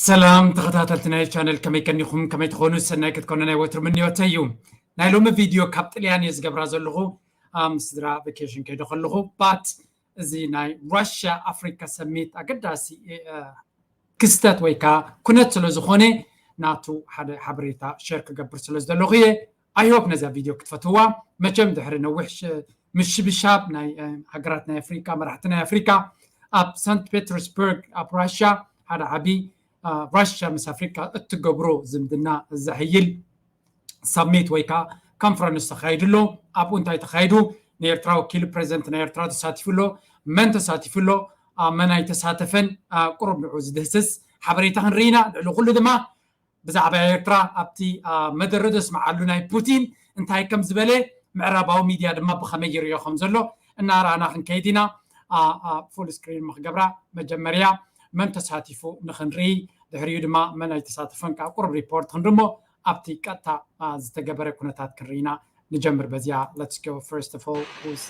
ሰላም ተኸታተልቲ ናይ ቻነል፣ ከመይ ከኒኹም? ከመይ ትኾኑ? ሰናይ ክትኮኑ ናይ ወትሩ ምንዮተይ እዩ። ናይ ሎሚ ቪድዮ ካብ ጥልያን እየ ዝገብራ ዘለኹ። ምስ ስድራ ቬኬሽን ከይደ ከለኹ ባት እዚ ናይ ራሽያ ኣፍሪካ ሰሚት ኣገዳሲ ክስተት ወይ ከዓ ኩነት ስለ ዝኾነ ናቱ ሓደ ሓበሬታ ሸር ክገብር ስለ ዝደለኹ እየ። ኣይሆፕ ነዛ ቪድዮ ክትፈትዋ። መቸም ድሕሪ ነዊሕ ምሽብሻብ ናይ ሃገራት ናይ ኣፍሪካ፣ መራሕቲ ናይ ኣፍሪካ ኣብ ሳንት ፔተርስበርግ ኣብ ራሽያ ሓደ ዓብዪ ራሽያ ምስ ኣፍሪካ እትገብሮ ዝምድና ዘሕይል ሳሚት ወይ ከዓ ኮንፈረንስ ተካይዱ ኣሎ። ኣብኡ እንታይ ተካይዱ? ንኤርትራ ወኪሉ ፕሬዚደንት ናይ ኤርትራ ተሳቲፉ ኣሎ። መን ተሳቲፉ ኣሎ? መን ኣይተሳተፈን? ቁሩብ ንዑ ዝድህስስ ሓበሬታ ክንርኢ ኢና። ልዕሊ ኩሉ ድማ ብዛዕባ ኤርትራ ኣብቲ መደረ ዘስምዓሉ ናይ ፑቲን እንታይ ከም ዝበለ፣ ምዕራባዊ ሚድያ ድማ ብኸመይ ይርእዮ ከም ዘሎ እናረኣና ክንከይድ ኢና። ፉል ስክሪን ምክገብራ መጀመርያ መን ተሳቲፉ ንክንርኢ፣ ድሕሪኡ ድማ መን ኣይተሳተፈን ከዓ ቁሩብ ሪፖርት ክንድሞ ኣብቲ ቀጥታ ዝተገበረ ኩነታት ክንርኢ ኢና። ንጀምር በዚኣ። Let's go. First of all, who's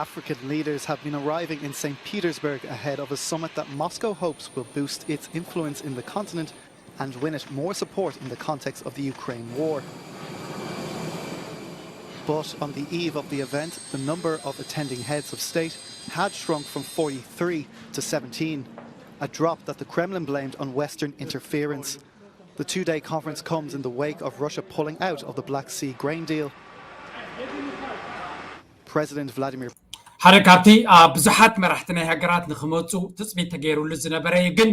African leaders have been arriving in Saint Petersburg ahead of a summit that Moscow hopes will boost its influence in the continent and win it more support in the context of the Ukraine war. But on the eve of the event, the number of attending heads of state had shrunk from forty-three to seventeen, a drop that the Kremlin blamed on Western interference. The two day conference comes in the wake of Russia pulling out of the Black Sea grain deal. President Vladimir ሓደ ካብቲ ብዙሓት መራሕቲ ናይ ሃገራት ንክመፁ ትፅቢት ተገይሩሉ ዝነበረ እዩ። ግን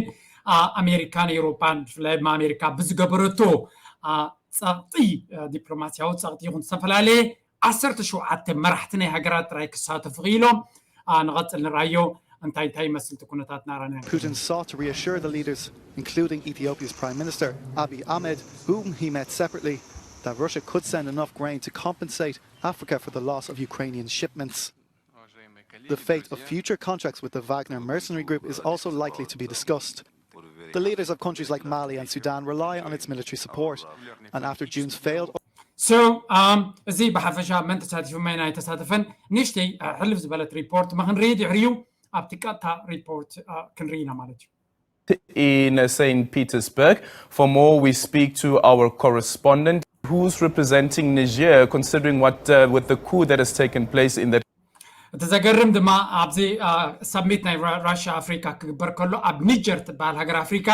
ኣሜሪካን ኤውሮፓን ብፍላይ ድማ ኣሜሪካ ብዝገበረቶ ፀቕጢ፣ ዲፕሎማሲያዊ ፀቕጢ ይኹን ዝተፈላለየ ዓሰርተ ሸውዓተ መራሕቲ ናይ ሃገራት ጥራይ ክሳተፉ ክኢሎም። ንቐፅል ንራዮ እንታይ እንታይ ይመስል እቲ ኩነታት ናራና። Putin sought to reassure the leaders, including Ethiopia's Prime Minister Abiy Ahmed, whom he met separately, that Russia could send enough grain to compensate Africa for the loss of Ukrainian shipments. The fate of future contracts with the Wagner mercenary group is also likely to be discussed. The leaders of countries like Mali and Sudan rely on its military support, and after June's failed So እዚ ብሓፈሻ መን ተሳቲፉ መን ኣይተሳተፈን ንእሽተይ ሕልፍ ዝበለት ሪፖርት ምክንርኢ ድሕሪዩ ኣብቲ ቀጥታ ሪፖርት ክንርኢ ኢና ማለት እዩ። In Saint Petersburg. For more, we speak to our correspondent who's representing Niger, considering what uh, with the coup that has taken place in that እቲ ዘገርም ድማ ኣብዚ ሰሚት ናይ ራሽያ ኣፍሪካ ክግበር ከሎ ኣብ ኒጀር ትበሃል ሃገር ኣፍሪካ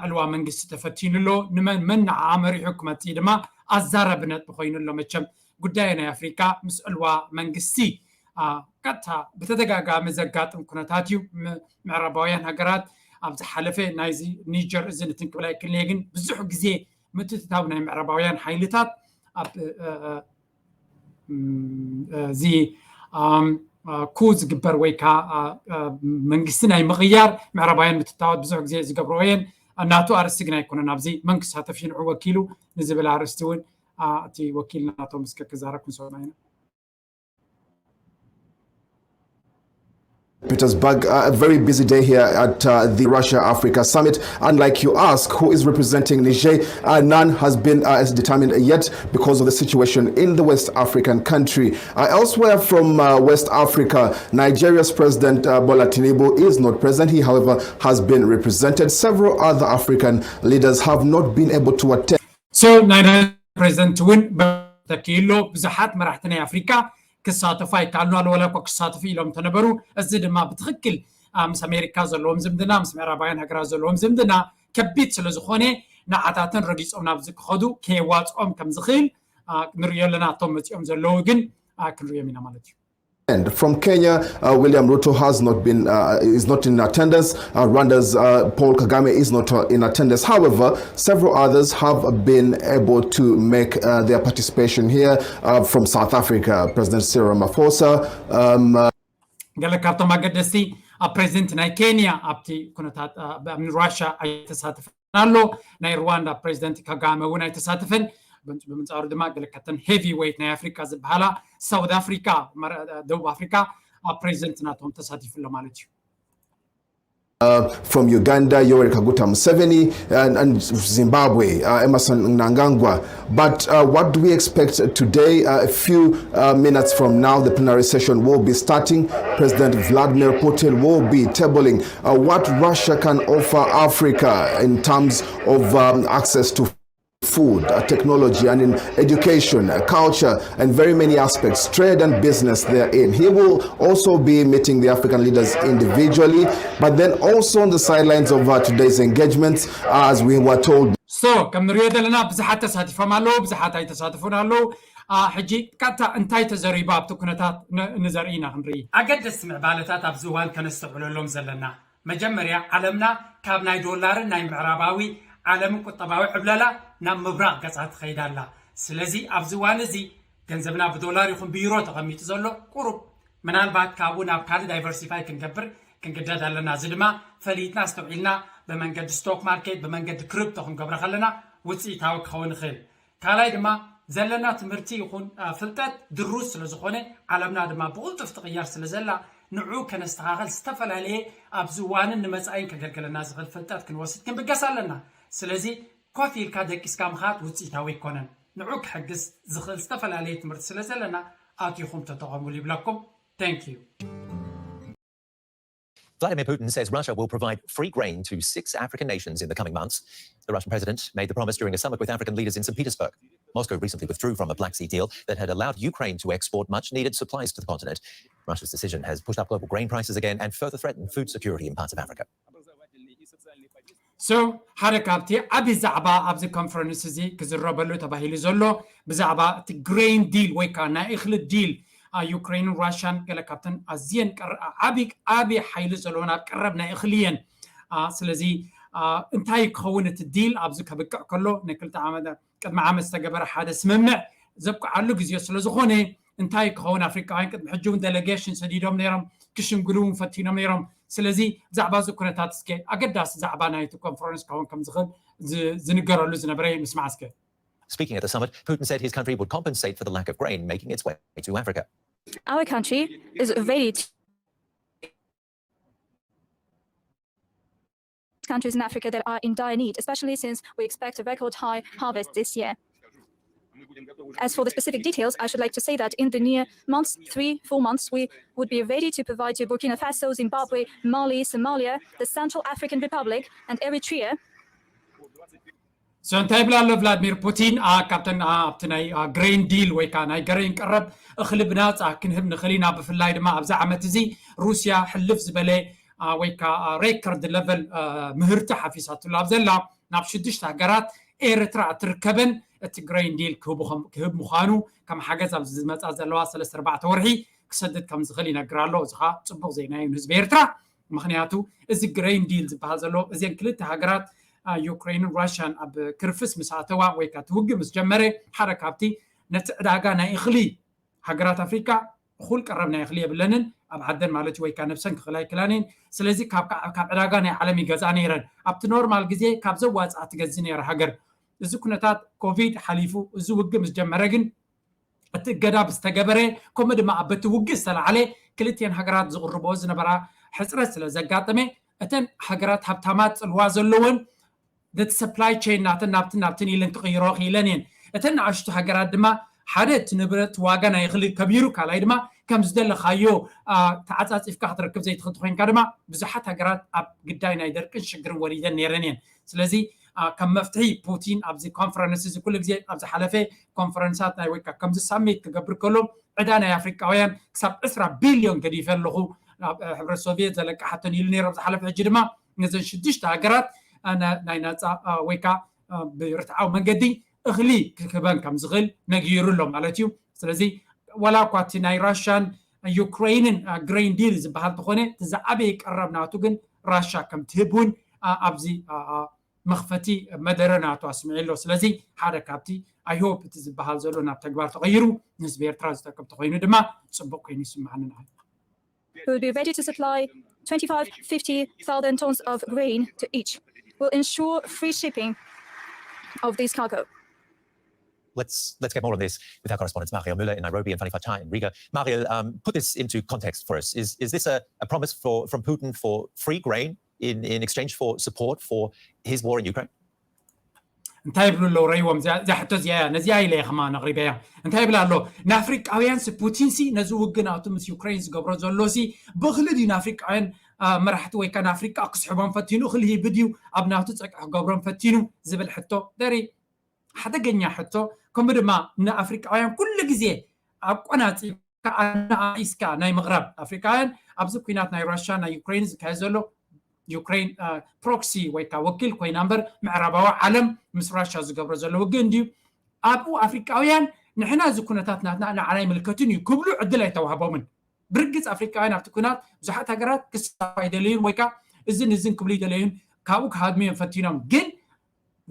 ዕልዋ መንግስቲ ተፈቲኑ ኣሎ። ንመን መን ንዓ መሪሑ ክመፅእ ድማ ኣዛረቢ ነጥቢ ኮይኑ ኣሎ። መቸም ጉዳይ ናይ ኣፍሪካ ምስ ዕልዋ መንግስቲ ቀጥታ ብተደጋጋሚ ዘጋጥም ኩነታት እዩ። ምዕራባውያን ሃገራት ኣብ ዝሓለፈ ናይዚ ኒጀር እዚ ንትንክብል ኣይክልንየ ግን ብዙሕ ግዜ ምትእትታው ናይ ምዕራባውያን ሓይልታት ኣብ እዚ ኩ ዝግበር ወይ ከዓ መንግስቲ ናይ ምቕያር ምዕራባውያን ምትታዋት ብዙሕ ግዜ ዝገብርኦ እየን። ናቱ ኣርእስቲ ግን ኣይኮነን ኣብዚ መን ክሳተፍ እዩ ንዑ ወኪሉ ንዝብል ኣርእስቲ እውን እቲ ወኪል ናቶ ምስከ ክዛረብ ክንሰምዖ ኢና። Petersburg, uh, a very busy day here at uh, the Russia Africa Summit. And like you ask, who is representing Niger? Uh, none has been uh, as determined yet because of the situation in the West African country. Uh, elsewhere from uh, West Africa, Nigeria's President uh, Bola Tinubu is not present. He, however, has been represented. Several other African leaders have not been able to attend. So ናይ ፕሬዚደንት እውን ተኪእሎ ብዙሓት መራሕቲ ናይ ኣፍሪካ ክሳተፉ ኣይከኣሉን ኣሎ። ወላ እኳ ክሳተፉ ኢሎም እንተነበሩ፣ እዚ ድማ ብትኽክል ምስ ኣሜሪካ ዘለዎም ዝምድና፣ ምስ ምዕራባውያን ሃገራት ዘለዎም ዝምድና ከቢድ ስለ ዝኾነ ንዓታትን ረጊፆም ናብዚ ክኸዱ ከየዋፅኦም ከም ዝኽእል ንሪኦ ኣለና። እቶም መፂኦም ዘለዉ ግን ክንሪኦም ኢና ማለት እዩ። And from Kenya, uh, William Ruto has not been uh, is not in attendance. Uh, Rwanda's uh, Paul Kagame is not uh, in attendance. However, several others have been able to make uh, their participation here. Uh, from South Africa, President Cyril Ramaphosa. Um, uh, ገለ ካብቶም ኣገደስቲ ኣብ ፕሬዚደንት ናይ ኬንያ ኣብቲ ኩነታት ራሻ ኣይተሳተፈ ኣሎ። ናይ ሩዋንዳ ፕሬዚደንት ካጋመ እውን ኣይተሳተፈን። ብምንፃሩ ድማ ገለ ካብተን ሄቪ ዌይት ናይ ኣፍሪካ ዝበሃላ ሳውት ኣፍሪካ፣ ደቡብ ኣፍሪካ ኣብ ፕሬዚደንት ናቶም ተሳቲፉ ኣሎ ማለት እዩ። uh, from Uganda, Yoweri Kaguta Museveni, and, and Zimbabwe, uh, Emmerson Mnangagwa. But uh, what do we expect today? Uh, a few uh, minutes from now, the plenary session will be starting. President Vladimir Putin will be tabling uh, what Russia can offer Africa in terms of um, access to food, uh, technology, and in education, uh, culture, and very many aspects, trade and business therein. He will also be meeting the African leaders individually, but then also on the sidelines of uh, today's engagements, as we were told. So ከም ንሪኦ ዘለና ብዙሓት ተሳቲፎም ኣለዉ፣ ብዙሓት ኣይተሳተፉን ኣለዉ። ሕጂ ቀጥታ እንታይ ተዘሪቡ ኣብቲ ኩነታት ንዘርኢ ኢና ክንርኢ። ኣገደስቲ ምዕባለታት ኣብዚ እዋን ከነስተውዕለሎም ዘለና፣ መጀመርያ ዓለምና ካብ ናይ ዶላርን ናይ ምዕራባዊ ዓለምን ቁጠባዊ ዕብለላ ናብ ምብራቕ ገጻ ትኸይድ ኣላ። ስለዚ ኣብዚ እዋን እዚ ገንዘብና ብዶላር ይኹን ብዩሮ ተቐሚጡ ዘሎ ቁሩብ፣ ምናልባት ካብኡ ናብ ካልእ ዳይቨርሲፋይ ክንገብር ክንግደድ ኣለና። እዚ ድማ ፈሊጥና ኣስተውዒልና ብመንገዲ ስቶክ ማርኬት ብመንገዲ ክሪፕቶ ክንገብሮ ከለና ውፅኢታዊ ክኸውን ይኽእል። ካልኣይ ድማ ዘለና ትምህርቲ ይኹን ፍልጠት ድሩት ስለ ዝኾነ ዓለምና ድማ ብቕልጡፍ ትቕየር ስለ ዘላ ንዑ ከነስተኻኸል ዝተፈላለየ ኣብዚ እዋንን ንመፃኢን ከገልግለና ዝኽእል ፍልጠት ክንወስድ ክንብገስ ኣለና። ስለዚ ኮፍ ኢልካ ደቂስካ ምኻድ ውፅኢታዊ ኣይኮነን። ንዑ ክሕግዝ ዝኽእል ዝተፈላለየ ትምህርቲ ስለ ዘለና ኣቲኹም ተጠቐሙሉ ይብለኩም። Thank you። Vladimir Putin says Russia will provide free grain to six African nations in the coming months. The Russian president made the promise during a summit with African leaders in St. Petersburg. Moscow recently withdrew from a Black Sea deal that had allowed Ukraine to export much needed supplies to the continent. Russia's decision has pushed up global grain prices again and further threatened food security in parts of Africa. So ሓደ ካብቲ ዓብዪ ዛዕባ ኣብዚ ኮንፈረንስ እዚ ክዝረበሉ ተባሂሉ ዘሎ ብዛዕባ እቲ ግሬን ዲል ወይ ከዓ ናይ እኽሊ ዲል ዩክሬንን ራሽያን ገለ ካብተን ኣዝየን ዓብዪ ዓብዪ ሓይሊ ዘለወን ኣብ ቀረብ ናይ እኽሊ እየን። ስለዚ እንታይ ክኸውን እቲ ዲል ኣብዚ ከብቅዕ ከሎ ንክልተ ዓመት ቅድሚ ዓመት ዝተገበረ ሓደ ስምምዕ ዘብቅዓሉ ግዜ ስለ ዝኾነ እንታይ ክኸውን ኣፍሪቃውያን ቅድሚ ሕጂ እውን ዴሌጌሽን ሰዲዶም ነይሮም ክሽምግሉ እውን ፈቲኖም ነይሮም። ስለዚ ብዛዕባ እዚ ኩነታት እስከ ኣገዳሲ ዛዕባ ናይቲ ኮንፈረንስ ክኸውን ከም ዝኽእል ዝንገረሉ ዝነበረ ምስማዕ እስከ። Speaking at the summit, Putin said his country would compensate for the lack of grain making its way to Africa. Our country is ready to countries in Africa that are in dire need, especially since we expect a record high harvest this year. As for the specific details, I should like to say that in the near months, three, four months, we would be ready to provide to Burkina Faso, Zimbabwe, Mali, Somalia, the Central African Republic, and Eritrea. So እንታይ ይብል ኣሎ ቭላድሚር ፑቲን? ካብተን ኣብቲ ናይ ግሬን ዲል ወይ ከዓ ናይ ግሬን ቀረብ እኽሊ ብናፃ ክንህብ ንኽእል ኢና። ብፍላይ ድማ ኣብዚ ዓመት እዚ ሩስያ ሕልፍ ዝበለ ወይ ከዓ ሬከርድ ለቨል ምህርቲ ሓፊሳትሉ ኣብ ዘላ ናብ ሽዱሽተ ሃገራት ኤርትራ እትርከበን እቲ ግሬን ዲል ክህብ ምዃኑ ከም ሓገዝ ኣብዚ ዝመፃ ዘለዋ ሰለስተ ኣርባዕተ ወርሒ ክሰድድ ከም ዝኽእል ይነግር ኣሎ። እዚ ከዓ ፅቡቕ ዜና እዩ ንህዝቢ ኤርትራ። ምክንያቱ እዚ ግሬን ዲል ዝበሃል ዘሎ እዚን ክልተ ሃገራት ዩክሬንን ራሽያን ኣብ ክርፍስ ምስ ኣተዋ ወይ ከዓ ትውግእ ምስ ጀመረ ሓደ ካብቲ ነቲ ዕዳጋ ናይ እኽሊ ሃገራት ኣፍሪካ እኹል ቀረብ ናይ እኽሊ የብለንን ኣብ ዓደን ማለት ወይ ከዓ ነብሰን ክኽላ ይክላንን። ስለዚ ካብ ዕዳጋ ናይ ዓለም ይገዝኣ ነይረን ኣብቲ ኖርማል ግዜ ካብ ዘዋፅኣ ትገዝእ ነይራ ሃገር። እዚ ኩነታት ኮቪድ ሓሊፉ እዚ ውግእ ምስ ጀመረ ግን እቲ እገዳ ብዝተገበረ ከምኡ ድማ በቲ ውግእ ዝተላዓለ ክልቲኤን ሃገራት ዝቕርቦ ዝነበራ ሕፅረት ስለ ዘጋጠመ እተን ሃገራት ሃብታማት ፅልዋ ዘለወን ነቲ ሰፕላይ ቸይን ናተን ናብትን ናብትን ኢለን ክቕይሮ ክኢለን እየን። እተን ንኣሽቱ ሃገራት ድማ ሓደ እቲ ንብረት ዋጋ ናይ እኽሊ ከቢሩ ካልኣይ ድማ ከም ዝደለኻዮ ተዓፃፂፍካ ክትረክብ ዘይትኽእል ኮይንካ ድማ ብዙሓት ሃገራት ኣብ ግዳይ ናይ ደርቅን ሽግርን ወሪደን ነይረን እየን። ስለዚ ከም መፍትሒ ፑቲን ኣብዚ ኮንፈረንስ እዚ ኩሉ ግዜ ኣብ ዝሓለፈ ኮንፈረንሳት ናይ ወይካ ከምዚ ሳሚት ክገብር ከሎ ዕዳ ናይ ኣፍሪቃውያን ክሳብ ዕስራ ቢልዮን ገዲፈ ኣለኹ ናብ ሕብረት ሶቪየት ዘለቃሓተን ኢሉ ነይሩ ኣብ ዝሓለፈ ሕጂ ድማ ነዘን ሽዱሽተ ሃገራት ናይ ናፃ ወይካ ብርትዓዊ መንገዲ እኽሊ ክህበን ከም ዝኽእል ነጊሩ ኣሎ ማለት እዩ። ስለዚ ዋላ እኳ እቲ ናይ ራሽያን ዩክሬንን ግሬን ዲል ዝበሃል ተኾነ እቲ ዝዓበየ ቀረብ ናቱ ግን ራሻ ከም ትህብ እውን ኣብዚ መኽፈቲ መደረ ናቱ ኣስሚዑ ኣሎ። ስለዚ ሓደ ካብቲ ኣይሆፕ እቲ ዝበሃል ዘሎ ናብ ተግባር ተቐይሩ ንህዝቢ ኤርትራ ዝጠቅም ተኾይኑ ድማ ፅቡቅ ኮይኑ ይስማዓኒ ንዓይ። We will be ready to supply twenty-five, fifty thousand tons of grain to each. Will ensure free shipping of this cargo. Let's let's get more on this with our correspondents Mariel Muller in Nairobi and Fanny Fatah in Riga. Mariel, um, put this into context for us. Is is this a, a promise for from Putin for free grain in, in exchange for support for his war in Ukraine? እንታይ ይብሉ ኣለዉ ረይዎም? እዚኣ ሕቶ እዚኣ እያ፣ ነዚኣ ኢለ እየ ከማን ኣቕሪበያ። እንታይ ይብል ኣሎ? ንኣፍሪቃውያን ሲ ፑቲን ሲ ነዚ ውግን ኣብቲ ምስ ዩክሬን ዝገብሮ ዘሎ ሲ ብእኽሊ ድዩ ንኣፍሪቃውያን መራሕቲ ወይ ከዓ ንኣፍሪቃ ክስሕቦም ፈቲኑ፣ እኽሊ ሂቢ ድዩ ኣብ ናቱ ፀቅሒ ክገብሮም ፈቲኑ ዝብል ሕቶ ደሪ ሓደገኛ ሕቶ። ከምኡ ድማ ንኣፍሪቃውያን ኩሉ ግዜ ኣብ ቆናፂ ኣናኣኢስካ ናይ ምቕራብ ኣፍሪካውያን ኣብዚ ኩናት ናይ ራሽያ ናይ ዩክሬን ዝካየድ ዘሎ ዩክሬን ፕሮክሲ ወይ ከዓ ወኪል ኮይና እምበር ምዕራባዊ ዓለም ምስ ራሽያ ዝገብሮ ዘሎ ውግእ እንድዩ። ኣብኡ ኣፍሪካውያን ንሕና እዚ ኩነታት ናትና ንዓና ኣይምልከትን እዩ ክብሉ ዕድል ኣይተዋህቦምን። ብርግፅ ኣፍሪካውያን ኣብቲ ኩናት ብዙሓት ሃገራት ክሳተፉ ኣይደለዩን ወይ ከዓ እዝን እዝን ክብሉ ይደለዩን ካብኡ ክሃድሙ እዮም ፈቲኖም። ግን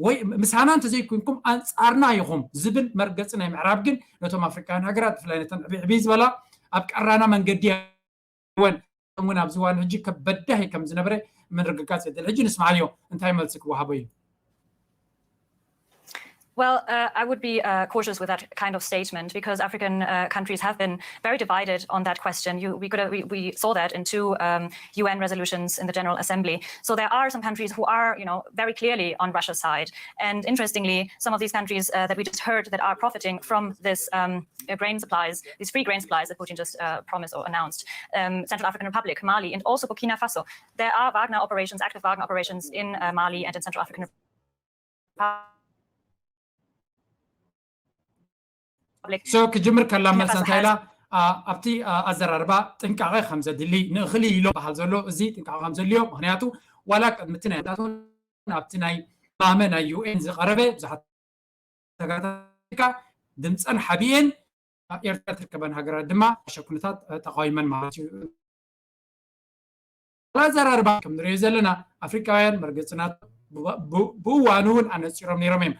ወይ ምሳና እንተዘይኮንኩም ኣንፃርና ኢኹም ዝብል መርገፂ ናይ ምዕራብ ግን ነቶም ኣፍሪካውያን ሃገራት ብፍላይ ነተን ዕብይ ዝበላ ኣብ ቀራና መንገዲ ወን እውን ኣብዚ እዋን ሕጂ በዳሂ ከም ዝነበረ ምርግጋፅ የድል። ሕጂ ንስምዓዮ እንታይ መልሲ ክወሃቦ እዩ? Well, uh, I would be uh, cautious with that kind of statement because African uh, countries have been very divided on that question. You, we, could, we, we saw that in two um, U N resolutions in the General Assembly. So there are some countries who are, you know, very clearly on Russia's side. And interestingly, some of these countries uh, that we just heard that are profiting from this um, uh, grain supplies, these free grain supplies that Putin just uh, promised or announced, um, Central African Republic, Mali, and also Burkina Faso. There are Wagner operations, active Wagner operations in uh, Mali and in Central African Republic. So ክጅምር ከላ መልሳ እንታይ ኢላ? ኣብቲ ኣዘራርባ ጥንቃቐ ከም ዘድሊ ንእኽሊ ኢሎ በሃል ዘሎ እዚ ጥንቃቐ ከም ዘድልዮ፣ ምክንያቱ ዋላ ቅድሚ እቲ ናይ ናብቲ ናይ ማመ ናይ ዩ ኤን ዝቐረበ ብዙሓት ሃገራት ኣፍሪካ ድምፀን ሓቢኤን ኣብ ኤርትራ ትርከበን ሃገራት ድማ ሸኩነታት ተቃዊመን ማለት እዩ። ኣዘራርባ ከም ንሪኦ ዘለና ኣፍሪካውያን መርገፅናት ብእዋኑ እውን ኣነፂሮም ነይሮም እዮም።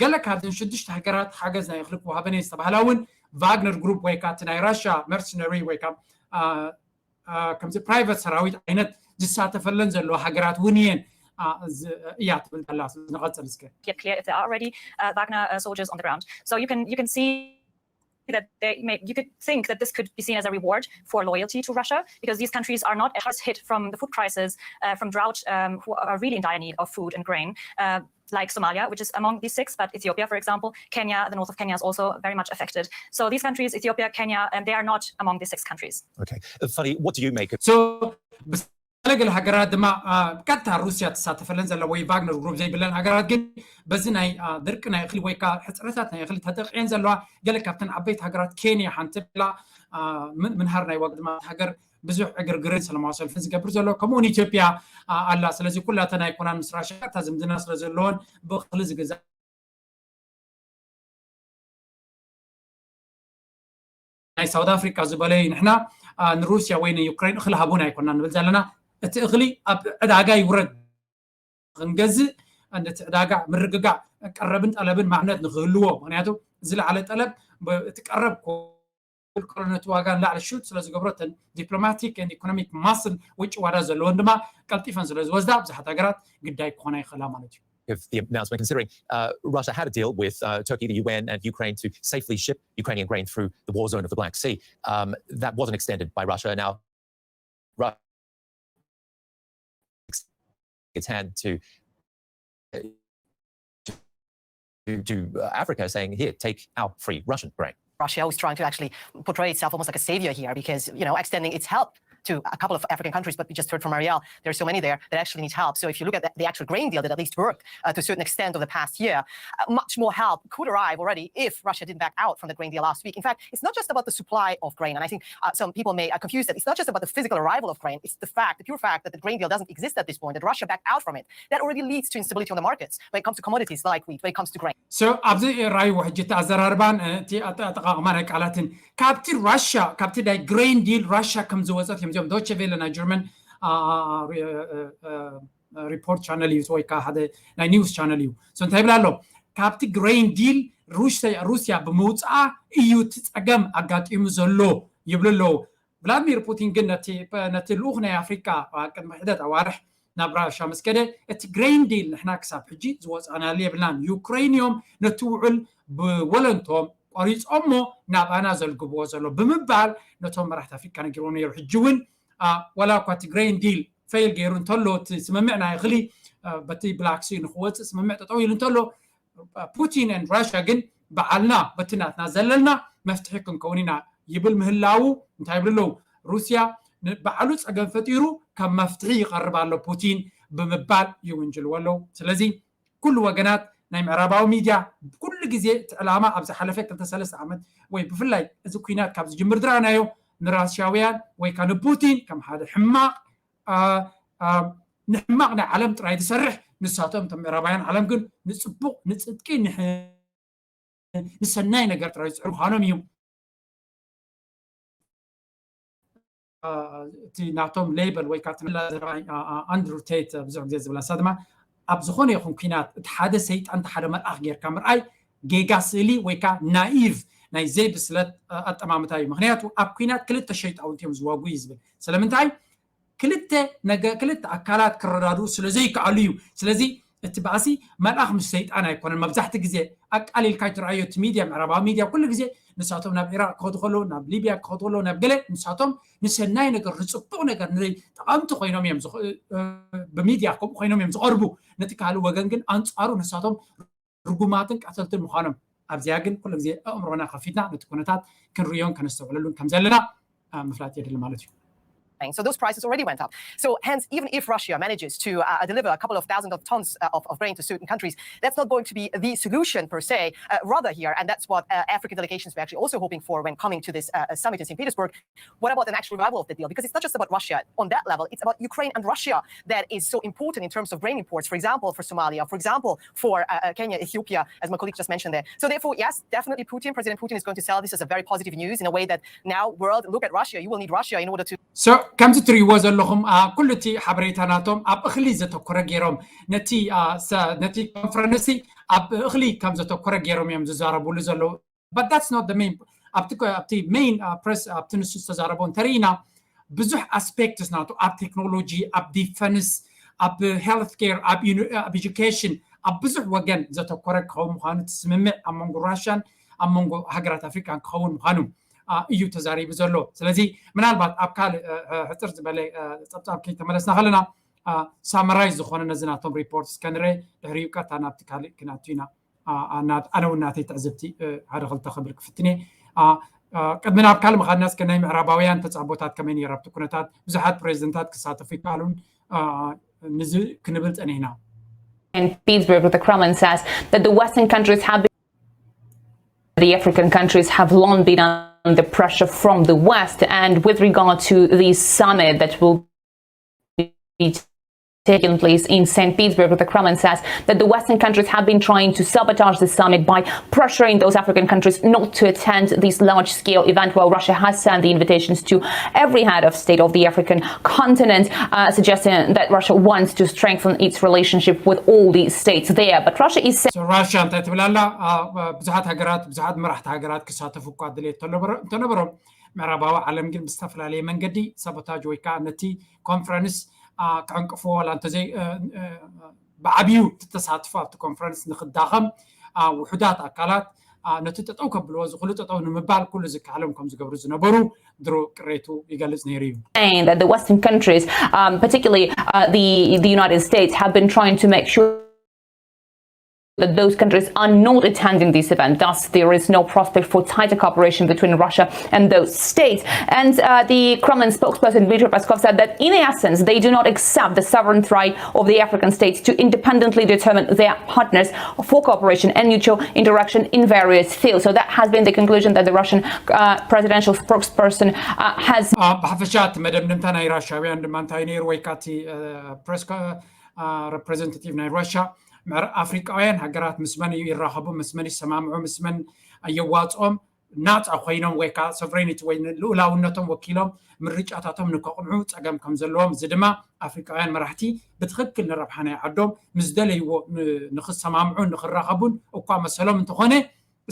ገለ ካብዘን ሽዱሽተ ሃገራት ሓገዝ ናይ እኽሊ ክወሃበን እየ ዝተባህላ እውን ቫግነር ግሩፕ ወይ ከዓ እቲ ናይ ራሻ መርሰነሪ ወይ ከዓ ከምዚ ፕራይቨት ሰራዊት ዓይነት ዝሳተፈለን ዘለዎ ሃገራት እውን እየን እያ ትብል ዘላ። ንቐፅል እስከ። Clear if there are already uh, Wagner uh, soldiers on the ground. So you can you can see that they may, you could think that this could be seen as a reward for loyalty to Russia because these countries are not as hit from the food crisis, uh, from drought, um, who are really in dire need of food and grain. Uh, like Somalia, which is among these six, but Ethiopia, for example, Kenya, the north of Kenya is also very much affected. So these countries, Ethiopia, Kenya, um, they are not among these six countries. Okay. Uh, Fadi, what do you make of So ገለገለ ሃገራት ድማ ቀጥታ ሩስያ ትሳተፈለን ዘለ ወይ ቫግነር ግሩፕ ዘይብለን ሃገራት ግን በዚ ናይ ድርቂ ናይ እኽሊ ወይ ከዓ ሕፅረታት ናይ እኽሊ ተጠቂዐን ዘለዋ ገለ ካብተን ዓበይቲ ሃገራት ኬንያ ሓንቲ ብላ ምንሃር ናይ ዋጋ ድማ ሃገር ብዙሕ ዕግርግርን ሰላማዊ ሰልፍን ዝገብር ዘሎ ከምኡውን ኢትዮጵያ ኣላ። ስለዚ ኩላተን ኣይኮናን ምስ ራሽያ ቀጥታ ዝምድና ስለ ዘለዎን ብእኽሊ ዝግዛእ ናይ ሳውት ኣፍሪካ ዝበለ እዩ። ንሕና ንሩስያ ወይ ንዩክሬን እኽሊ ሃቡን ኣይኮና ንብል ዘለና። እቲ እኽሊ ኣብ ዕዳጋ ይውረድ ክንገዝእ ነቲ ዕዳጋ ምርግጋዕ ቀረብን ጠለብን ማዕነት ንክህልዎ፣ ምክንያቱ ዝለዓለ ጠለብ እቲ ቀረብ ክልቀሎ ነቲ ዋጋ ንላዕሊ ሹት ስለ ዝገብሮ እተን ዲፕሎማቲክ ን ኢኮኖሚክ ማስል ውጭ ዋዳ ዘለዎን ድማ ቀልጢፈን ስለ ዝወስዳ ብዙሓት ሃገራት ግዳይ ክኾና ይኽእላ ማለት እዩ። If the announcement considering uh, Russia had a deal with uh, Turkey, the U N, and Ukraine to safely ship Ukrainian grain through the war zone of the Black Sea. Um, that wasn't extended by Russia. Now, Russia its hand to to uh, Africa, saying, "Here, take our free Russian grain." Russia was trying to actually portray itself almost like a savior here because, you know, extending its help to a couple of African countries, but we just heard from Ariel, there are so many there that actually need help. So if you look at the, the actual grain deal that at least worked uh, to a certain extent over the past year, uh, much more help could arrive already if Russia didn't back out from the grain deal last week. In fact, it's not just about the supply of grain. And I think uh, some people may uh, confuse that. It's not just about the physical arrival of grain. It's the fact, the pure fact that the grain deal doesn't exist at this point, that Russia backed out from it. That already leads to instability on the markets when it comes to commodities like wheat, when it comes to grain. So ኣብዚ ራይዎ ሕጂ እቲ ኣዘራርባን እቲ ኣጠቃቅማ ናይ ቃላትን ካብቲ ራሽያ ካብቲ ናይ ግሬን ዲል ራሽያ ከም ዝወፀት እዮም እዚኦም ዶቸ ቬለ ናይ ጀርመን ሪፖርት ቻነል እዩ ወይ ከዓ ሓደ ናይ ኒውስ ቻነል እዩ። So እንታይ ይብል ኣሎ? ካብቲ ግሬን ዲል ሩስያ ብምውፅኣ እዩ እቲ ፀገም ኣጋጢሙ ዘሎ ይብሉ ኣለዉ። ቭላድሚር ፑቲን ግን ነቲ ልኡኽ ናይ ኣፍሪካ ቅድሚ ሕደት ኣዋርሕ ናብ ራሻ ምስ ከደ እቲ ግሬን ዲል ንሕና ክሳብ ሕጂ ዝወፃእናሉ የብልናን። ዩክሬን እዮም ነቲ ውዕል ብወለንቶም ቆሪፆሞ ናብኣና ዘልግብዎ ዘሎ ብምባል ነቶም መራሕቲ ኣፍሪካ ነጊርዎም ነይሩ። ሕጂ እውን ዋላ እኳ እቲ ግሬን ዲል ፈይል ገይሩ እንተሎ፣ እቲ ስምምዕ ናይ እኽሊ በቲ ብላክ ሲ ንክወፅእ ስምምዕ ጠጠው ኢሉ እንተሎ፣ ፑቲን ን ራሽያ ግን በዓልና በቲ ናትና ዘለና መፍትሒ ክንከውን ኢና ይብል ምህላው እንታይ ይብሉ ኣለዉ? ሩስያ ንባዕሉ ፀገም ፈጢሩ ከም መፍትሒ ይቐርብ ኣሎ ፑቲን ብምባል ይውንጅልዎ ኣለዉ። ስለዚ ኩሉ ወገናት ናይ ምዕራባዊ ሚድያ ኩሉ ግዜ እቲ ዕላማ ኣብ ዝሓለፈ ክልተ ሰለስተ ዓመት ወይ ብፍላይ እዚ ኩናት ካብ ዝጅምር ዝረኣናዮ ንራሽያውያን ወይ ከዓ ንፑቲን ከም ሓደ ሕማቕ ንሕማቕ ናይ ዓለም ጥራይ ዝሰርሕ ንሳቶም እቶም ምዕራባውያን ዓለም ግን ንፅቡቕ ንፅድቂ ንሰናይ ነገር ጥራይ ዝፅዕሩ ምዃኖም እዩ። እቲ ናቶም ሌበል ወይ ከዓ ኣንድሩ ቴት ብዙሕ ግዜ ዝብላ ንሳ ድማ ኣብ ዝኾነ ይኹን ኩናት እቲ ሓደ ሰይጣን እቲ ሓደ መልኣኽ ጌርካ ምርኣይ ጌጋ ስእሊ ወይ ከዓ ናኢቭ ናይ ዘይብስለት ኣጠማምታ እዩ። ምክንያቱ ኣብ ኩናት ክልተ ሸይጣውንቲ እዮም ዝዋጉ እዩ ዝብል። ስለምንታይ? ክልተ ነገ ክልተ ኣካላት ክረዳድኡ ስለ ዘይከኣሉ እዩ። ስለዚ እቲ ባእሲ መልኣኽ ምስ ሰይጣን ኣይኮነን። መብዛሕቲ ግዜ ኣቃሊልካ ትረኣዮ እቲ ሚድያ ምዕራባዊ ሚድያ ኩሉ ግዜ ንሳቶም ናብ ኢራቅ ክኸዱ ከለዉ ናብ ሊብያ ክኸዱ ከለዉ ናብ ገለ ንሳቶም ንሰናይ ነገር ንፅቡቅ ነገር ንጠቐምቲ ኮይኖም እዮም ብሚድያ ከምኡ ኮይኖም እዮም ዝቐርቡ። ነቲ ካልእ ወገን ግን ኣንፃሩ ንሳቶም ርጉማትን ቀተልትን ምዃኖም ኣብዚኣ ግን ኩሉ ግዜ ኣእምሮና ከፊትና ነቲ ኩነታት ክንርእዮን ከነስተውዕለሉን ከም ዘለና ምፍላጥ የድሊ ማለት እዩ። So those prices already went up. So hence, even if Russia manages to uh, deliver a couple of thousand of tons uh, of, of grain to certain countries, that's not going to be the solution per se, uh, rather here, and that's what uh, African delegations were actually also hoping for when coming to this uh, summit in Saint Petersburg. What about an actual revival of the deal? Because it's not just about Russia on that level, it's about Ukraine and Russia that is so important in terms of grain imports, for example, for Somalia, for example, for uh, Kenya, Ethiopia, as my colleague just mentioned there. So therefore, yes, definitely Putin, President Putin is going to sell this as a very positive news in a way that now world, look at Russia, you will need Russia in order to So ከምዚ ትርእይዎ ዘለኹም ኩሉ እቲ ሓበሬታ ናቶም ኣብ እኽሊ ዘተኮረ ገይሮም ነቲ ነቲ ኮንፈረንስ ኣብ እኽሊ ከም ዘተኮረ ገይሮም እዮም ዝዛረቡሉ ዘለዉ። But that's not the main ኣብቲ ኣብቲ main press ኣብቲ ንሱ ዝተዛረቦ እንተርኢና ብዙሕ aspects ናቱ ኣብ ቴክኖሎጂ፣ ኣብ ዲፈንስ፣ ኣብ ሄልት ኬር፣ ኣብ education ኣብ ብዙሕ ወገን ዘተኮረ ክኸውን ምዃኑ እቲ ስምምዕ ኣብ መንጎ ራሽያን ኣብ መንጎ ሃገራት ኣፍሪካን ክኸውን ምዃኑ እዩ ተዛሪቡ ዘሎ። ስለዚ ምናልባት ኣብ ካልእ ሕፅር ዝበለ ፀብፃብ ከይተመለስና ከለና ሳመራይዝ ዝኾነ ነዚ ናቶም ሪፖርት እስከ ንረ ድሕሪኡ ቀጥታ ናብቲ ካልእ ክነኣቱ ኢና። ኣነ እውን ናተይ ትዕዝብቲ ሓደ ክልተ ክብል ክፍትን እየ። ቅድሚ ናብ ካልእ ምኻድና እስከ ናይ ምዕራባውያን ተፃቦታት ከመይ ነይሩ ኣብቲ ኩነታት ብዙሓት ፕሬዚደንታት ክሳተፉ ይከኣሉን ንዚ ክንብል ፀኒሕና። In Pittsburgh, the Kremlin says that the Western countries have been, the African countries have long been under pressure from the West. And with regard to the summit that will be taking place in Saint Petersburg, the Kremlin says that the Western countries have been trying to sabotage the summit by pressuring those African countries not to attend this large-scale event, while Russia has sent the invitations to every head of state of the African continent, uh, suggesting that Russia wants to strengthen its relationship with all the states there. But Russia is saying So Russia እንታይ ትብል ኣላ? ብዙሓት ሃገራት ብዙሓት መራሕቲ ሃገራት ክሳተፉ እኳ ድሌት እንተነበሮም ምዕራባዊ ዓለም ግን ብዝተፈላለየ መንገዲ ሰቦታጅ ወይ ከዓ ነቲ ኮንፈረንስ ክዕንቅፍዎ ዋላ እንተዘይ ብዓብዩ እቲ ተሳትፎ ኣብቲ ኮንፈረንስ ንክዳኸም ውሑዳት ኣካላት ነቲ ጠጠው ከብልዎ ዝኽእሉ ጠጠው ንምባል ኩሉ ዝከኣሎም ከም ዝገብሩ ዝነበሩ ድሮ ቅሬቱ ይገልጽ ነይሩ እዩ። Saying that the Western countries, um, particularly uh, the, the United States, have been trying to make sure that those countries are not attending this event. Thus, there is no prospect for tighter cooperation between Russia and those states. And uh, the Kremlin spokesperson Dmitry Peskov said that, in essence, they do not accept the sovereign right of the African states to independently determine their partners for cooperation and mutual interaction in various fields. So that has been the conclusion that the Russian uh, presidential spokesperson uh, has. ብሓፈሻ እቲ መደምደምታ ናይ ራሽያውያን ድማ እንታይ ነይሩ ወይ ካቲ ፕሬስ ሬፕሬዘንታቲቭ ናይ ራሽያ ኣፍሪቃውያን ሃገራት ምስ መን ይራኸቡ፣ ምስ መን ይሰማምዑ፣ ምስ መን የዋፅኦም ናፃ ኮይኖም ወይ ከዓ ሶቨሬኒቲ ወይ ልኡላውነቶም ወኪሎም ምርጫታቶም ንከቕንዑ ፀገም ከም ዘለዎም፣ እዚ ድማ ኣፍሪቃውያን መራሕቲ ብትኽክል ንረብሓ ናይ ዓዶም ምስ ደለይዎ ንክሰማምዑን ንክራኸቡን እኳ መሰሎም እንተኾነ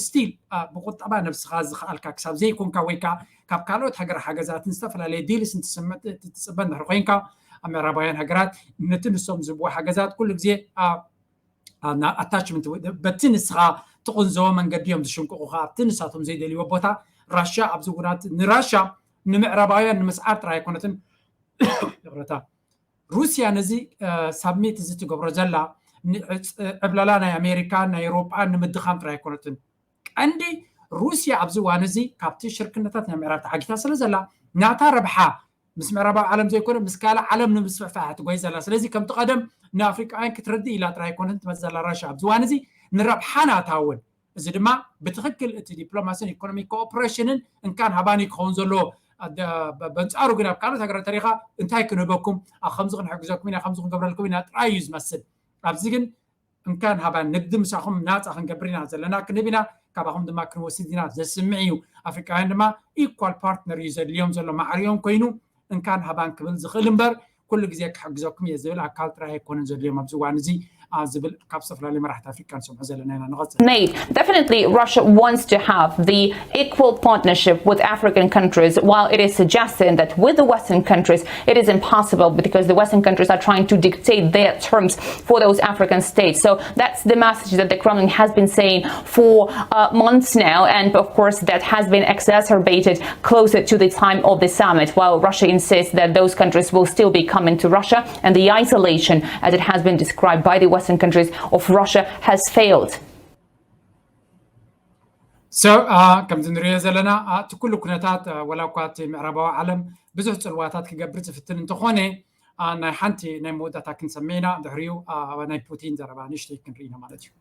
ስቲል ብቁጠባ ነብስኻ ዝኽኣልካ ክሳብ ዘይኮንካ ወይ ከዓ ካብ ካልኦት ሃገር ሓገዛትን ዝተፈላለየ ዲልስ ትፅበ እንድሕር ኮይንካ ኣብ ምዕራባውያን ሃገራት ነቲ ንሶም ዝህብዎ ሓገዛት ኩሉ ግዜ ኣታችመንት በቲ ንስኻ ትቕንዘቦ መንገዲ እዮም ዝሽንቅቑኻ ኣብቲ ንሳቶም ዘይደልይዎ ቦታ። ራሽያ ኣብዚ ኩናት ንራሽያ ንምዕራባውያን ንምስዓር ጥራይ ኣይኮነትን ይቕረታ ሩስያ ነዚ ሳብሚት እዚ ትገብሮ ዘላ ዕብላላ ናይ ኣሜሪካ ናይ ኤውሮጳ ንምድኻም ጥራይ ኣይኮነትን። ቀንዲ ሩስያ ኣብዚ እዋን እዚ ካብቲ ሽርክነታት ናይ ምዕራብ ተዓጊታ ስለ ዘላ ናታ ረብሓ ምስ ምዕራባዊ ዓለም ዘይኮነ ምስ ካልእ ዓለም ንምስፍሕፋሕ ትጎይ ዘላ። ስለዚ ከምቲ ቀደም ንኣፍሪቃውያን ክትረድእ ኢላ ጥራይ ኣይኮነትን ትመጽእ ዘላ ራሻ። ኣብዚ እዋን እዚ ንረብሓ ናታ እውን። እዚ ድማ ብትኽክል እቲ ዲፕሎማሲን ኢኮኖሚ ኮኦፕሬሽንን እንካን ሃባን እዩ ክኸውን ዘለዎ። በንጻሩ ግን ኣብ ካልኦት ሃገራት ተሪኻ እንታይ ክንህበኩም ከምዚ ክንሕግዘኩም ኢና ከምዚ ክንገብረልኩም ኢና ጥራይ እዩ ዝመስል። ኣብዚ ግን እንካን ሃባን ንግዲ ምሳኹም ናፃ ክንገብር ኢና ዘለና ክንህብ ኢና ካባኹም ድማ ክንወስድ ኢና ዘስምዕ እዩ። ኣፍሪቃውያን ድማ ኢኳል ፓርትነር እዩ ዘድልዮም ዘሎ ማዕሪኦም ኮይኑ እንካን ሃባን ክብል ዝኽእል እምበር ኩሉ ግዜ ክሕግዘኩም እየ ዝብል ኣካል ጥራይ ኣይኮነን ዘድልዮም ኣብዚ እዋን እዚ ዝብል ካብ ዝተፈላለዩ መራሕቲ ኣፍሪቃ ንሰምዖ ዘለና ኢና። ንቐፅል። Made. Definitely, Russia wants to have the equal partnership with African countries, while it is suggesting that with the Western countries, it is impossible because the Western countries are trying to dictate their terms for those African states. So that's the message that the Kremlin has been saying for uh, months now, and of course, that has been exacerbated closer to the time of the summit, while Russia insists that those countries will still be coming to Russia, and the isolation, as it has been described by the Western countries of Russia, has failed. So ከምዚ ንሪኦ ዘለና እቲ ኩሉ ኩነታት ወላ እኳ እቲ ምዕራባዊ ዓለም ብዙሕ ፅልዋታት ክገብር ዝፍትን እንተኾነ ናይ ሓንቲ ናይ መወዳእታ ክንሰምዕ ኢና። ድሕሪኡ ናይ ፑቲን ዘረባ ንእሽተይ ክንርኢ ኢና ማለት እዩ።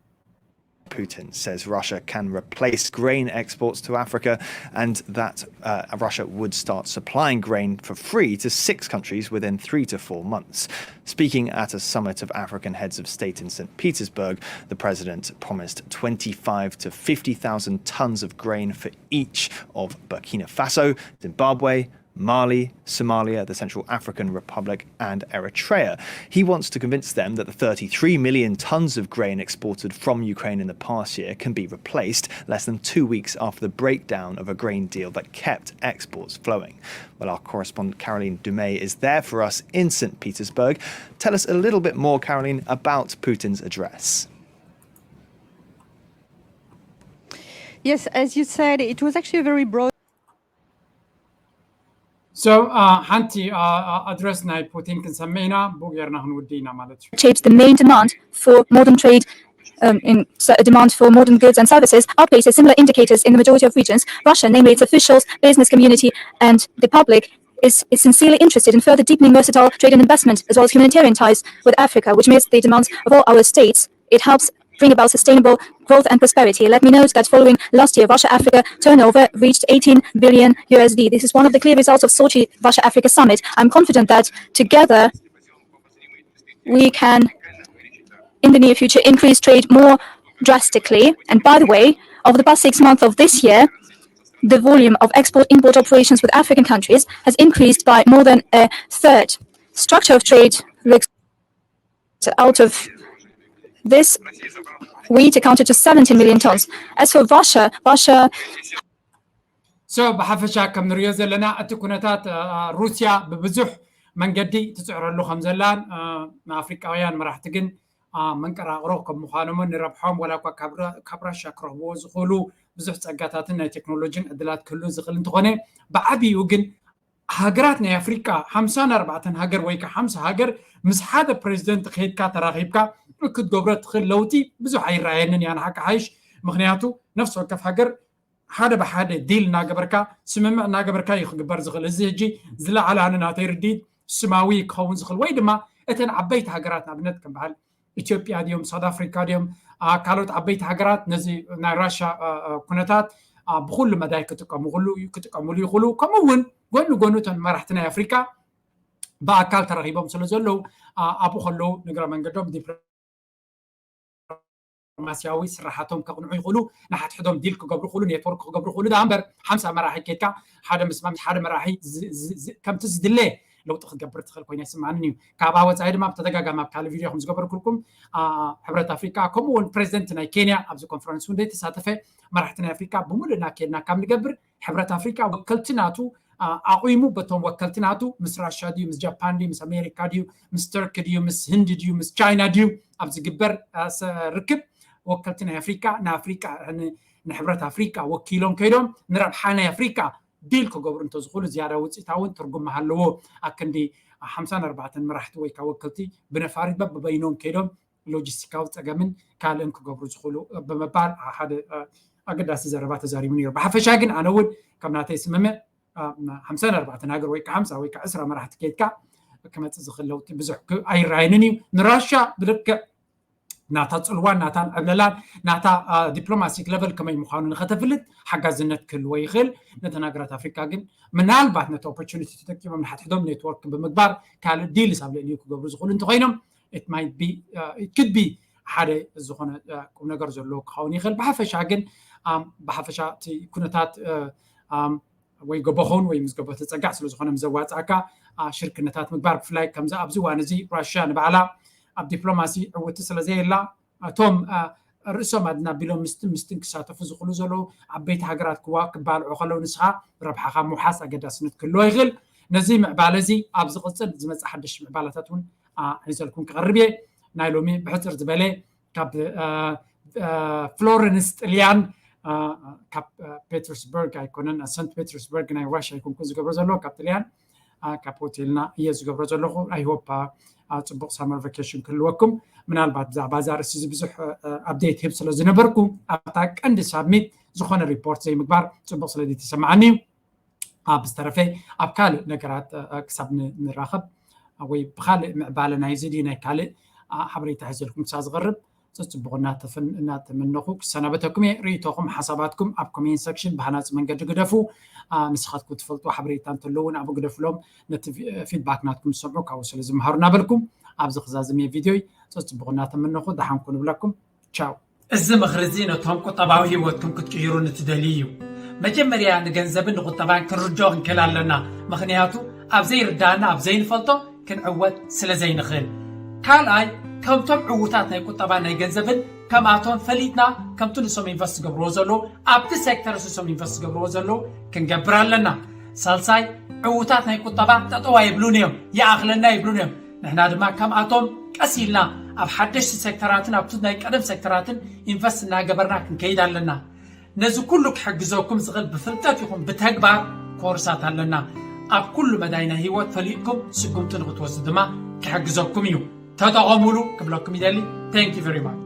Putin says Russia can replace grain exports to Africa and that uh, Russia would start supplying grain for free to six countries within three to four months. Speaking at a summit of African heads of state in St. Petersburg, the president promised twenty-five to fifty thousand tons of grain for each of Burkina Faso, Zimbabwe, Mali, Somalia, the Central African Republic, and Eritrea. He wants to convince them that the thirty-three million tons of grain exported from Ukraine in the past year can be replaced less than two weeks after the breakdown of a grain deal that kept exports flowing. Well, our correspondent Caroline Dumais is there for us in St. Petersburg. Tell us a little bit more, Caroline, about Putin's address. Yes, as you said, it was actually a very broad So uh, ሓንቲ uh, uh, address ናይ ፑቲን ክንሰምዕ ኢና ብኡ ጌርና ክንውዲ ኢና ማለት እዩ። Shapes the main demand for modern trade um, in a demand for modern goods and services outpaces similar indicators in the majority of regions. Russia, namely its officials, business community, and the public, is, is sincerely interested in further deepening versatile trade and investment, as well as humanitarian ties with Africa, which meets the demands of all our states. It helps bring about sustainable growth and prosperity. Let me note that following last year, Russia Africa turnover reached eighteen billion U S D. This is one of the clear results of Sochi Russia Africa Summit. I'm confident that together we can, in the near future, increase trade more drastically. And by the way, over the past six months of this year, the volume of export import operations with African countries has increased by more than a third. Structure of trade looks out of this, wheat accounted to seventeen million tons. As for Russia, Russia So ብሓፈሻ ከም ንሪኦ ዘለና እቲ ኩነታት ሩስያ ብብዙሕ መንገዲ ትፅዕረሉ ከም ዘላን ንኣፍሪቃውያን መራሕቲ ግን መንቀራቕሮ ከም ምዃኖምን ንረብሖም ዋላ እኳ ካብ ራሻ ክረኽብዎ ዝኽእሉ ብዙሕ ፀጋታትን ናይ ቴክኖሎጂን ዕድላት ክህሉ ዝኽእል እንተኾነ ብዓብይኡ ግን ሃገራት ናይ ኣፍሪቃ ሓምሳን ኣርባዕተን ሃገር ወይ ከዓ ሓምሳ ሃገር ምስ ሓደ ፕሬዚደንት ከይድካ ተራኺብካ ክትገብሮ ትኽእል ለውጢ ብዙሕ ኣይረኣየንን እያ ንሓቂ ሓይሽ። ምክንያቱ ነፍሲ ወከፍ ሃገር ሓደ ብሓደ ዲል እናገበርካ ስምምዕ እናገበርካ እዩ ክግበር ዝኽእል። እዚ ሕጂ ዝለዓለ ኣነ ናተይ ርድኢት ስማዊ ክኸውን ዝኽእል ወይ ድማ እተን ዓበይቲ ሃገራት ንኣብነት ከም በሃል ኢትዮጵያ ድዮም ሳውት ኣፍሪካ ድዮም ካልኦት ዓበይቲ ሃገራት ነዚ ናይ ራሻ ኩነታት ብኩሉ መዳይ ክጥቀምሉ ይኽእሉ። ከምኡ እውን ጎኒ ጎኑ እተን መራሕቲ ናይ ኣፍሪካ ብኣካል ተረኺቦም ስለ ዘለዉ ኣብኡ ከለዉ ንግረ መንገዶም ዲፕሎማስያዊ ስራሓቶም ከቕንዑ ይኽእሉ። ንሓድሕዶም ዲል ክገብሩ ይኽእሉ፣ ኔትወርክ ክገብሩ ይኽእሉ። ደኣ እምበር ሓምሳ መራሒ ከይድካ ሓደ ምስማም ሓደ መራሒ ከምቲ ዝድለ ለውጢ ክትገብር ትኽእል ኮይና ይስማዓንን እዩ። ካብኣ ወፃኢ ድማ ብተደጋጋሚ ኣብ ካልእ ቪድዮ ከም ዝገበርኩልኩም ሕብረት ኣፍሪካ ከምኡ እውን ፕሬዚደንት ናይ ኬንያ ኣብዚ ኮንፈረንስ እውን ዘይተሳተፈ መራሕቲ ናይ ኣፍሪካ ብምሉእና ኬድና ካብ ንገብር ሕብረት ኣፍሪካ ወከልቲ ናቱ ኣቑሙ በቶም ወከልቲ ናቱ ምስ ራሻ ድዩ ምስ ጃፓን ድዩ ምስ ኣሜሪካ ድዩ ምስ ተርክ ድዩ ምስ ህንዲ ድዩ ምስ ቻይና ድዩ ኣብ ዝግበር ርክብ ወከልቲ ናይ ኣፍሪካ ንኣፍሪካ ንሕብረት ኣፍሪካ ወኪሎም ከይዶም ንረብሓ ናይ ኣፍሪካ ዲል ክገብሩ እንተዝኽእሉ ዝያዳ ውፅኢታውን ትርጉም ምሃለዎ ኣክንዲ ሓምሳን ኣርባዕተን መራሕቲ ወይ ከዓ ወከልቲ ብነፋሪት በበይኖም ከይዶም ሎጂስቲካዊ ፀገምን ካልእን ክገብሩ ዝኽእሉ ብምባል ሓደ ኣገዳሲ ዘረባ ተዛሪቡ ነይሩ። ብሓፈሻ ግን ኣነ እውን ካብ ናተይ ስምምዕ ሓምሳን ኣርባዕተን ሃገር ወይ ከዓ ሓምሳ ወይ ከዓ ዕስራ መራሕቲ ከይድካ ክመፅእ ዝኽእል ለውጢ ብዙሕ ኣይረኣየንን እዩ። ንራሻ ብልክዕ ናታ ፅልዋን ናታን ዕብለላን ናታ ዲፕሎማቲክ ለቨል ከመይ ምዃኑ ንኸተፍልጥ ሓጋዝነት ክህልዎ ይኽእል። ነተን ሃገራት ኣፍሪካ ግን ምናልባት ነቲ ኦፖርቹኒቲ ተጠቂሞም ንሓድሕዶም ኔትወርክ ብምግባር ካልእ ዲልስ ኣብ ልዕሊኡ ክገብሩ ዝኽእሉ እንተኮይኖም it might be it could be ሓደ ዝኾነ ቁም ነገር ዘለዎ ክኸውን ይኽእል። ብሓፈሻ ግን ብሓፈሻ እቲ ኩነታት ወይ ጎቦ ኸውን ወይ ምስ ጎቦ ተፀጋዕ ስለዝኾነ ምዘዋፃእካ ሽርክነታት ምግባር ብፍላይ ከምዚ ኣብዚ እዋን እዚ ራሽያ ንባዕላ ኣብ ዲፕሎማሲ ዕውቲ ስለዘየላ እቶም ርእሶም ኣድና ቢሎም ምስትን ምስትን ክሳተፉ ዝኽእሉ ዘለዉ ዓበይቲ ሃገራት ክዋ ክባልዑ ከለዉ ንስኻ ረብሓኻ ምውሓስ ኣገዳስነት ክህልዎ ይኽእል። ነዚ ምዕባለ እዚ ኣብ ዝቕፅል ዝመፅእ ሓደሽ ምዕባላታት እውን ሒዘልኩም ክቐርብ እየ። ናይ ሎሚ ብሕፅር ዝበለ ካብ ፍሎረንስ ጥልያን ካብ ፔተርስበርግ ኣይኮነን ሰንት ፔተርስበርግ ናይ ራሽያ ኣይኮንኩ ዝገብሮ ዘሎ ካብ ጥልያን ካብ ሆቴልና እየ ዝገብሮ ዘለኹ። ኣይሆፕ ፅቡቅ ሳመር ቫኬሽን ክህልወኩም። ምናልባት ብዛዕባ እዚ ኣርእስቲ እዚ ብዙሕ ኣፕዴት ህብ ስለ ዝነበርኩ ኣብታ ቀንዲ ሳብሚት ዝኾነ ሪፖርት ዘይምግባር ፅቡቅ ስለ ዘይተሰማዓኒ እዩ። ኣብ ዝተረፈ ኣብ ካልእ ነገራት ክሳብ ንራኸብ ወይ ብካልእ ምዕባለ ናይዚ ድዩ ናይ ካልእ ሓበሬታ ሒዘልኩም ክሳብ ዝቐርብ ፅፅቡቕ እናተመነኹ ክሰናበተኩም እየ። ርእይቶኹም ሓሳባትኩም ኣብ ኮሜንት ሰክሽን ብሃናፂ መንገዲ ግደፉ። ንስኻትኩም ትፈልጡ ሓበሬታ እንተለዉ ንኣቡ ግደፍሎም። ነቲ ፊድባክ ናትኩም ዝሰምዑ ካብኡ ስለ ዝምሃሩ እናበልኩም ኣብዚ ክዛዝም እየ ቪድዮይ። ፅፅቡቕ እናተመነኹ ደሓን ኩኑ ብለኩም። ቻው። እዚ ምኽሪ እዚ ነቶም ቁጠባዊ ህይወትኩም ክትቅይሩ ንትደልዩ እዩ። መጀመርያ ንገንዘብን ንቁጠባን ክንርድኦ ክንክእል ኣለና። ምኽንያቱ ኣብ ዘይርዳእና ኣብ ዘይንፈልጦ ክንዕወት ስለ ዘይንኽእል። ካልኣይ ከምቶም ዕዉታት ናይ ቁጠባን ናይ ገንዘብን ከምኣቶም ፈሊጥና ከምቲ ንሶም ኢንቨስት ዝገብርዎ ዘለዉ ኣብቲ ሴክተር ንሶም ኢንቨስት ዝገብርዎ ዘለዉ ክንገብር ኣለና። ሳልሳይ ዕዉታት ናይ ቁጠባ ጠጠው ኣይብሉን እዮም፣ ይኣኽለና ይብሉን እዮም። ንሕና ድማ ከምኣቶም ቀስ ኢልና ኣብ ሓደሽቲ ሴክተራትን ኣብቲ ናይ ቀደም ሴክተራትን ኢንቨስት እናገበርና ክንከይድ ኣለና። ነዚ ኩሉ ክሕግዘኩም ዝኽእል ብፍልጠት ይኹን ብተግባር ኮርሳት ኣለና። ኣብ ኩሉ መዳይ ናይ ህይወት ፈሊጥኩም ስጉምቲ ንክትወስዱ ድማ ክሕግዘኩም እዩ። ተጠቐሙሉ ክብለኩም ይደሊ። Thank you very much።